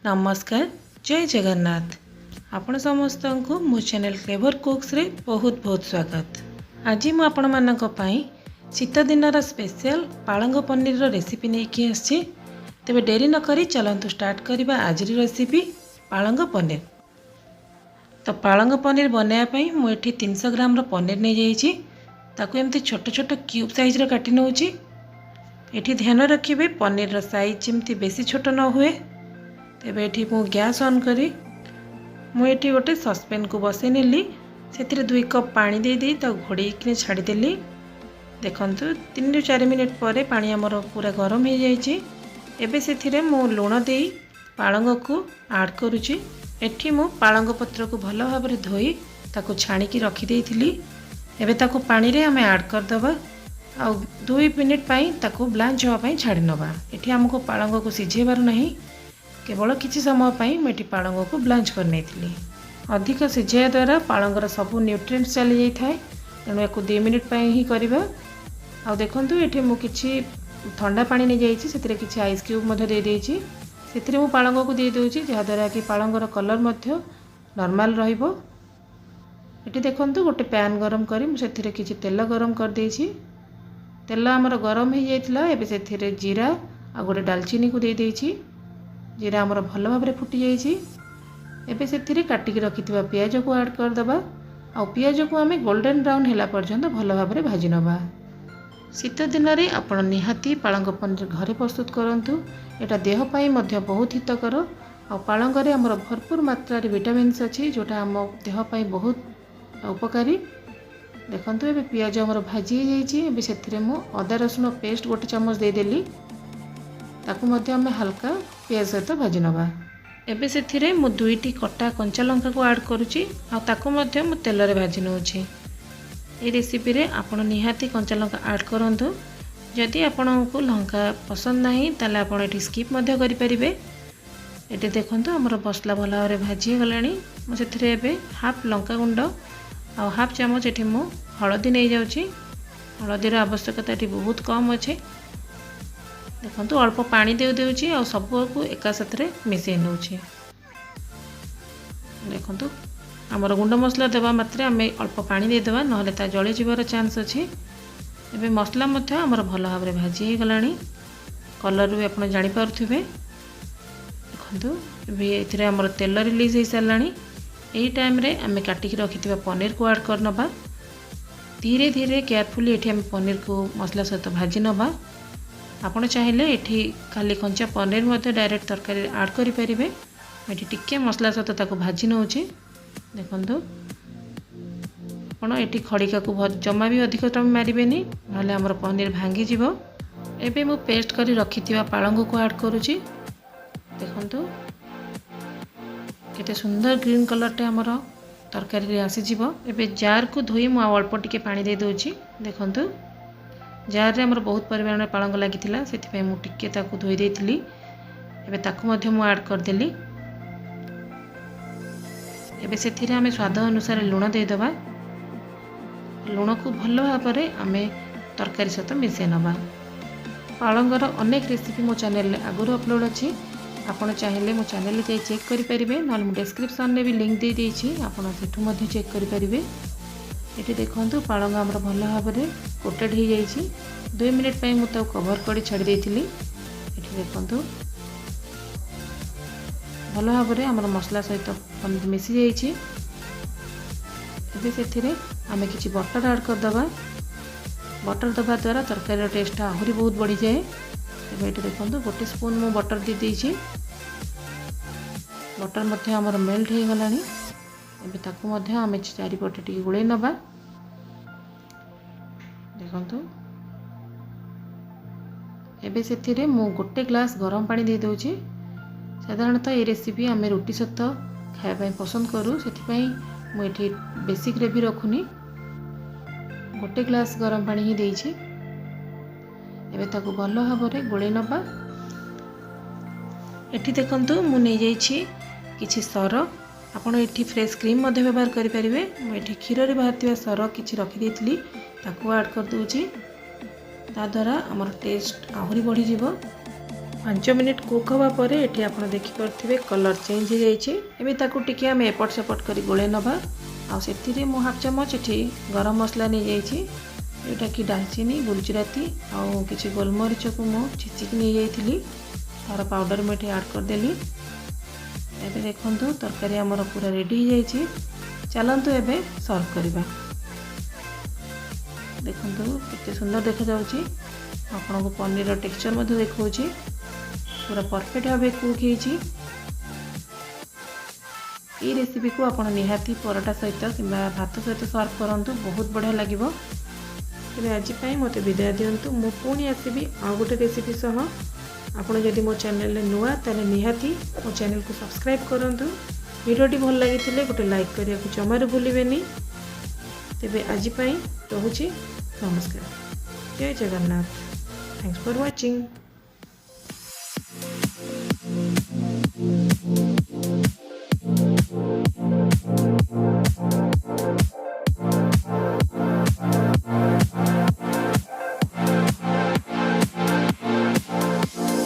ନମସ୍କାର, ଜୟ ଜଗନ୍ନାଥ। ଆପଣ ସମସ୍ତଙ୍କୁ ମୋ ଚ୍ୟାନେଲ୍ କ୍ଲେଭର କୁକ୍ସରେ ବହୁତ ବହୁତ ସ୍ୱାଗତ। ଆଜି ମୁଁ ଆପଣମାନଙ୍କ ପାଇଁ ଶୀତ ଦିନର ସ୍ପେଶିଆଲ ପାଳଙ୍ଗ ପନିରର ରେସିପି ନେଇକି ଆସିଛି। ତେବେ ଡେରି ନକରି ଚାଲନ୍ତୁ ଷ୍ଟାର୍ଟ କରିବା ଆଜିର ରେସିପି ପାଳଙ୍ଗ ପନିର। ତ ପାଳଙ୍ଗ ପନିର ବନାଇବା ପାଇଁ ମୁଁ ଏଠି 300 ଗ୍ରାମର ପନିର ନେଇଯାଇଛି। ତାକୁ ଏମିତି ଛୋଟ ଛୋଟ କ୍ୟୁବ୍ ସାଇଜ୍ର କାଟି ନେଉଛି। ଏଠି ଧ୍ୟାନ ରଖିବେ, ପନିରର ସାଇଜ୍ ଯେମିତି ବେଶୀ ଛୋଟ ନ ହୁଏ। ତେବେ ଏଠି ମୁଁ ଗ୍ୟାସ୍ ଅନ୍ କରି ମୁଁ ଏଠି ଗୋଟେ ସସ୍ପେନ୍କୁ ବସେଇ ନେଲି। ସେଥିରେ 2 କପ୍ ପାଣି ଦେଇଦେଇ ତାକୁ ଘୋଡ଼େଇକିନି ଛାଡ଼ିଦେଲି। ଦେଖନ୍ତୁ, 3ରୁ 4 ମିନିଟ୍ ପରେ ପାଣି ଆମର ପୁରା ଗରମ ହେଇଯାଇଛି। ଏବେ ସେଥିରେ ମୁଁ ଲୁଣ ଦେଇ ପାଳଙ୍ଗକୁ ଆଡ଼୍ କରୁଛି। ଏଠି ମୁଁ ପାଳଙ୍ଗ ପତ୍ରକୁ ଭଲ ଭାବରେ ଧୋଇ ତାକୁ ଛାଣିକି ରଖିଦେଇଥିଲି। ଏବେ ତାକୁ ପାଣିରେ ଆମେ ଆଡ଼୍ କରିଦେବା ଆଉ 2 ମିନିଟ୍ ପାଇଁ ତାକୁ ବ୍ଲାଞ୍ଚ ହେବା ପାଇଁ ଛାଡ଼ି ନେବା। ଏଠି ଆମକୁ ପାଳଙ୍ଗକୁ ସିଝେଇବାର ନାହିଁ, କେବଳ କିଛି ସମୟ ପାଇଁ ମୁଁ ଏଠି ପାଳଙ୍ଗକୁ ବ୍ଲାଞ୍ଚ କରିନେଇଥିଲି। ଅଧିକ ସିଝାଇବା ଦ୍ୱାରା ପାଳଙ୍ଗର ସବୁ ନ୍ୟୁଟ୍ରିଏଣ୍ଟସ୍ ଚାଲିଯାଇଥାଏ, ତେଣୁ ୟାକୁ 2 ମିନିଟ୍ ପାଇଁ ହିଁ କରିବା। ଆଉ ଦେଖନ୍ତୁ, ଏଠି ମୁଁ କିଛି ଥଣ୍ଡା ପାଣି ନେଇଯାଇଛି। ସେଥିରେ କିଛି ଆଇସ୍ କ୍ୟୁବ୍ ମଧ୍ୟ ଦେଇଦେଇଛି। ସେଥିରେ ମୁଁ ପାଳଙ୍ଗକୁ ଦେଇଦେଉଛି, ଯାହାଦ୍ୱାରା କି ପାଳଙ୍ଗର କଲର୍ ମଧ୍ୟ ନର୍ମାଲ୍ ରହିବ। ଏଠି ଦେଖନ୍ତୁ, ଗୋଟେ ପ୍ୟାନ୍ ଗରମ କରି ମୁଁ ସେଥିରେ କିଛି ତେଲ ଗରମ କରିଦେଇଛି। ତେଲ ଆମର ଗରମ ହେଇଯାଇଥିଲା। ଏବେ ସେଥିରେ ଜିରା ଆଉ ଗୋଟେ ଡାଲଚିନିକୁ ଦେଇଦେଇଛି। ଜିରା ଆମର ଭଲ ଭାବରେ ଫୁଟିଯାଇଛି। ଏବେ ସେଥିରେ କାଟିକି ରଖିଥିବା ପିଆଜକୁ ଆଡ଼୍ କରିଦେବା ଆଉ ପିଆଜକୁ ଆମେ ଗୋଲ୍ଡେନ୍ ବ୍ରାଉନ୍ ହେଲା ପର୍ଯ୍ୟନ୍ତ ଭଲ ଭାବରେ ଭାଜି ନେବା। ଶୀତ ଦିନରେ ଆପଣ ନିହାତି ପାଳଙ୍ଗ ପନିର ଘରେ ପ୍ରସ୍ତୁତ କରନ୍ତୁ। ଏଇଟା ଦେହ ପାଇଁ ମଧ୍ୟ ବହୁତ ହିତକର। ଆଉ ପାଳଙ୍ଗରେ ଆମର ଭରପୁର ମାତ୍ରାରେ ଭିଟାମିନ୍ସ ଅଛି, ଯେଉଁଟା ଆମ ଦେହ ପାଇଁ ବହୁତ ଉପକାରୀ। ଦେଖନ୍ତୁ, ଏବେ ପିଆଜ ଆମର ଭାଜି ହେଇଯାଇଛି। ଏବେ ସେଥିରେ ମୁଁ ଅଦା ରସୁଣ ପେଷ୍ଟ ଗୋଟେ ଚାମଚ ଦେଇଦେଲି। ତାକୁ ମଧ୍ୟ ଆମେ ହାଲକା ପିଆଜ ସହିତ ଭାଜି ନେବା। ଏବେ ସେଥିରେ ମୁଁ ଦୁଇଟି କଟା କଞ୍ଚା ଲଙ୍କାକୁ ଆଡ଼୍ କରୁଛି ଆଉ ତାକୁ ମଧ୍ୟ ମୁଁ ତେଲରେ ଭାଜି ନେଉଛି। ଏହି ରେସିପିରେ ଆପଣ ନିହାତି କଞ୍ଚା ଲଙ୍କା ଆଡ଼୍ କରନ୍ତୁ। ଯଦି ଆପଣଙ୍କୁ ଲଙ୍କା ପସନ୍ଦ ନାହିଁ, ତାହେଲେ ଆପଣ ଏଠି ସ୍କିପ୍ ମଧ୍ୟ କରିପାରିବେ। ଏଠି ଦେଖନ୍ତୁ, ଆମର ମସଲା ଭଲ ଭାବରେ ଭାଜି ହେଇଗଲାଣି। ମୁଁ ସେଥିରେ ଏବେ ହାଫ୍ ଲଙ୍କା ଗୁଣ୍ଡ ଆଉ ହାଫ୍ ଚାମଚ ଏଠି ମୁଁ ହଳଦୀ ନେଇଯାଉଛି। ହଳଦୀର ଆବଶ୍ୟକତା ଏଠି ବହୁତ କମ୍ ଅଛି। ଦେଖନ୍ତୁ, ଅଳ୍ପ ପାଣି ଦେଇ ଦେଉଛି ଆଉ ସବୁକୁ ଏକା ସାଥିରେ ମିଶାଇ ନେଉଛି। ଦେଖନ୍ତୁ, ଆମର ଗୁଣ୍ଡ ମସଲା ଦେବା ମାତ୍ରେ ଆମେ ଅଳ୍ପ ପାଣି ଦେଇଦେବା, ନହେଲେ ତା ଜଳିଯିବାର ଚାନ୍ସ ଅଛି। ଏବେ ମସଲା ମଧ୍ୟ ଆମର ଭଲ ଭାବରେ ଭାଜି ହେଇଗଲାଣି। କଲର୍ ବି ଆପଣ ଜାଣିପାରୁଥିବେ। ଦେଖନ୍ତୁ, ଏବେ ଏଥିରେ ଆମର ତେଲ ରିଲିଜ୍ ହେଇସାରିଲାଣି। ଏଇ ଟାଇମ୍ରେ ଆମେ କାଟିକି ରଖିଥିବା ପନିରକୁ ଆଡ଼୍ କରିନେବା। ଧୀରେ ଧୀରେ କେୟାରଫୁଲି ଏଠି ଆମେ ପନିରକୁ ମସଲା ସହିତ ଭାଜି ନେବା। ଆପଣ ଚାହିଁଲେ ଏଠି ଖାଲି କଞ୍ଚା ପନିର ମଧ୍ୟ ଡାଇରେକ୍ଟ ତରକାରୀରେ ଆଡ଼୍ କରିପାରିବେ। ଏଠି ଟିକେ ମସଲା ସହିତ ତାକୁ ଭାଜି ନେଉଛି। ଦେଖନ୍ତୁ, ଆପଣ ଏଠି ଖଡ଼ିକାକୁ ଜମା ବି ଅଧିକ ଟାଇମ୍ ମାରିବେନି, ନହେଲେ ଆମର ପନିର ଭାଙ୍ଗିଯିବ। ଏବେ ମୁଁ ପେଷ୍ଟ କରି ରଖିଥିବା ପାଳଙ୍ଗକୁ ଆଡ଼୍ କରୁଛି। ଦେଖନ୍ତୁ, କେତେ ସୁନ୍ଦର ଗ୍ରୀନ୍ କଲର୍ଟେ ଆମର ତରକାରୀରେ ଆସିଯିବ। ଏବେ ଜାର୍କୁ ଧୋଇ ମୁଁ ଆଉ ଅଳ୍ପ ଟିକେ ପାଣି ଦେଇଦେଉଛି। ଦେଖନ୍ତୁ, ଜାର୍ରେ ଆମର ବହୁତ ପରିମାଣରେ ପାଳଙ୍ଗ ଲାଗିଥିଲା, ସେଥିପାଇଁ ମୁଁ ଟିକେ ତାକୁ ଧୋଇ ଦେଇଥିଲି। ଏବେ ତାକୁ ମଧ୍ୟ ମୁଁ ଆଡ଼୍ କରିଦେଲି। ଏବେ ସେଥିରେ ଆମେ ସ୍ୱାଦ ଅନୁସାରେ ଲୁଣ ଦେଇଦେବା। ଲୁଣକୁ ଭଲ ଭାବରେ ଆମେ ତରକାରୀ ସହିତ ମିଶାଇ ନେବା। ପାଳଙ୍ଗର ଅନେକ ରେସିପି ମୋ ଚ୍ୟାନେଲରେ ଆଗରୁ ଅପଲୋଡ଼ ଅଛି। ଆପଣ ଚାହିଁଲେ ମୋ ଚ୍ୟାନେଲରେ ଯାଇ ଚେକ୍ କରିପାରିବେ, ନହେଲେ ମୁଁ ଡେସ୍କ୍ରିପସନ୍ରେ ବି ଲିଙ୍କ୍ ଦେଇଦେଇଛି, ଆପଣ ସେଠୁ ମଧ୍ୟ ଚେକ୍ କରିପାରିବେ। ଏଠି ଦେଖନ୍ତୁ, ପାଳଙ୍ଗ ଆମର ଭଲ ଭାବରେ କୋଟେଡ଼ ହେଇଯାଇଛି। 2 ମିନିଟ୍ ପାଇଁ ମୁଁ ତାକୁ କଭର୍ କରି ଛାଡ଼ି ଦେଇଥିଲି। ଏଠି ଦେଖନ୍ତୁ, ଭଲ ଭାବରେ ଆମର ମସଲା ସହିତ ପନିର ମିଶିଯାଇଛି। ଏବେ ସେଥିରେ ଆମେ କିଛି ବଟର୍ ଆଡ଼୍ କରିଦେବା। ବଟର୍ ଦେବା ଦ୍ୱାରା ତରକାରୀର ଟେଷ୍ଟଟା ଆହୁରି ବହୁତ ବଢ଼ିଯାଏ। ତେବେ ଏଠି ଦେଖନ୍ତୁ, ଗୋଟେ ସ୍ପୁନ୍ ମୁଁ ବଟର୍ ଦେଇଦେଇଛି। ବଟର୍ ମଧ୍ୟ ଆମର ମେଲ୍ଟ ହେଇଗଲାଣି। ଏବେ ତାକୁ ମଧ୍ୟ ଆମେ ଚାରିପଟେ ଟିକେ ଗୋଳେଇ ନେବା। ଦେଖନ୍ତୁ, ଏବେ ସେଥିରେ ମୁଁ ଗୋଟେ ଗ୍ଲାସ୍ ଗରମ ପାଣି ଦେଇଦେଉଛି। ସାଧାରଣତଃ ଏ ରେସିପି ଆମେ ରୁଟି ସହିତ ଖାଇବା ପାଇଁ ପସନ୍ଦ କରୁ, ସେଥିପାଇଁ ମୁଁ ଏଠି ବେଶୀ ଗ୍ରେଭି ରଖୁନି। ଗୋଟେ ଗ୍ଲାସ୍ ଗରମ ପାଣି ହିଁ ଦେଇଛି। ଏବେ ତାକୁ ଭଲ ଭାବରେ ଗୋଳେଇ ନେବା। ଏଠି ଦେଖନ୍ତୁ, ମୁଁ ନେଇଯାଇଛି କିଛି ସର। ଆପଣ ଏଠି ଫ୍ରେଶ୍ କ୍ରିମ୍ ମଧ୍ୟ ବ୍ୟବହାର କରିପାରିବେ। ମୁଁ ଏଠି କ୍ଷୀରରେ ବାହାରିଥିବା ସର କିଛି ରଖିଦେଇଥିଲି, ତାକୁ ଆଡ଼୍ କରିଦେଉଛି। ତା ଦ୍ୱାରା ଆମର ଟେଷ୍ଟ ଆହୁରି ବଢ଼ିଯିବ। 5 ମିନିଟ୍ କୁକ୍ ହେବା ପରେ ଏଠି ଆପଣ ଦେଖିପାରୁଥିବେ, କଲର୍ ଚେଞ୍ଜ ହେଇଯାଇଛି। ଏବେ ତାକୁ ଟିକେ ଆମେ ଏପଟ ସେପଟ କରି ଗୋଳେଇ ନେବା। ଆଉ ସେଥିରେ ମୁଁ ହାଫ୍ ଚାମଚ ଏଠି ଗରମ ମସଲା ନେଇଯାଇଛି, ଯେଉଁଟାକି ଡାଲଚିନି, ଗୁଜୁରାତି ଆଉ କିଛି ଗୋଲମରିଚକୁ ମୁଁ ଛେଚିକି ନେଇଯାଇଥିଲି, ତା'ର ପାଉଡ଼ର ମୁଁ ଏଠି ଆଡ଼୍ କରିଦେଲି। ଏବେ ଦେଖନ୍ତୁ, ତରକାରୀ ଆମର ପୁରା ରେଡ଼ି ହେଇଯାଇଛି। ଚାଲନ୍ତୁ ଏବେ ସର୍ଭ କରିବା। ଦେଖନ୍ତୁ, କେତେ ସୁନ୍ଦର ଦେଖାଯାଉଛି। ଆପଣଙ୍କୁ ପନିରର ଟେକ୍ସଚର୍ ମଧ୍ୟ ଦେଖାଉଛି। ପୁରା ପରଫେକ୍ଟ ଭାବେ କୁକ୍ ହେଇଛି। ଏଇ ରେସିପିକୁ ଆପଣ ନିହାତି ପରଟା ସହିତ କିମ୍ବା ଭାତ ସହିତ ସର୍ଭ କରନ୍ତୁ, ବହୁତ ବଢ଼ିଆ ଲାଗିବ। ତେବେ ଆଜି ପାଇଁ ମୋତେ ବିଦାୟ ଦିଅନ୍ତୁ। ମୁଁ ପୁଣି ଆସିବି ଆଉ ଗୋଟେ ରେସିପି ସହ। ଆପଣ ଯଦି ମୋ ଚ୍ୟାନେଲରେ ନୂଆ, ତାହେଲେ ନିହାତି ମୋ ଚ୍ୟାନେଲକୁ ସବସ୍କ୍ରାଇବ୍ କରନ୍ତୁ। ଭିଡ଼ିଓଟି ଭଲ ଲାଗିଥିଲେ ଗୋଟେ ଲାଇକ୍ କରିବାକୁ ଜମାରୁ ଭୁଲିବେନି। ତେବେ ଆଜି ପାଇଁ ରହୁଛି। ନମସ୍କାର, ଜୟ ଜଗନ୍ନାଥ। Thanks for watching.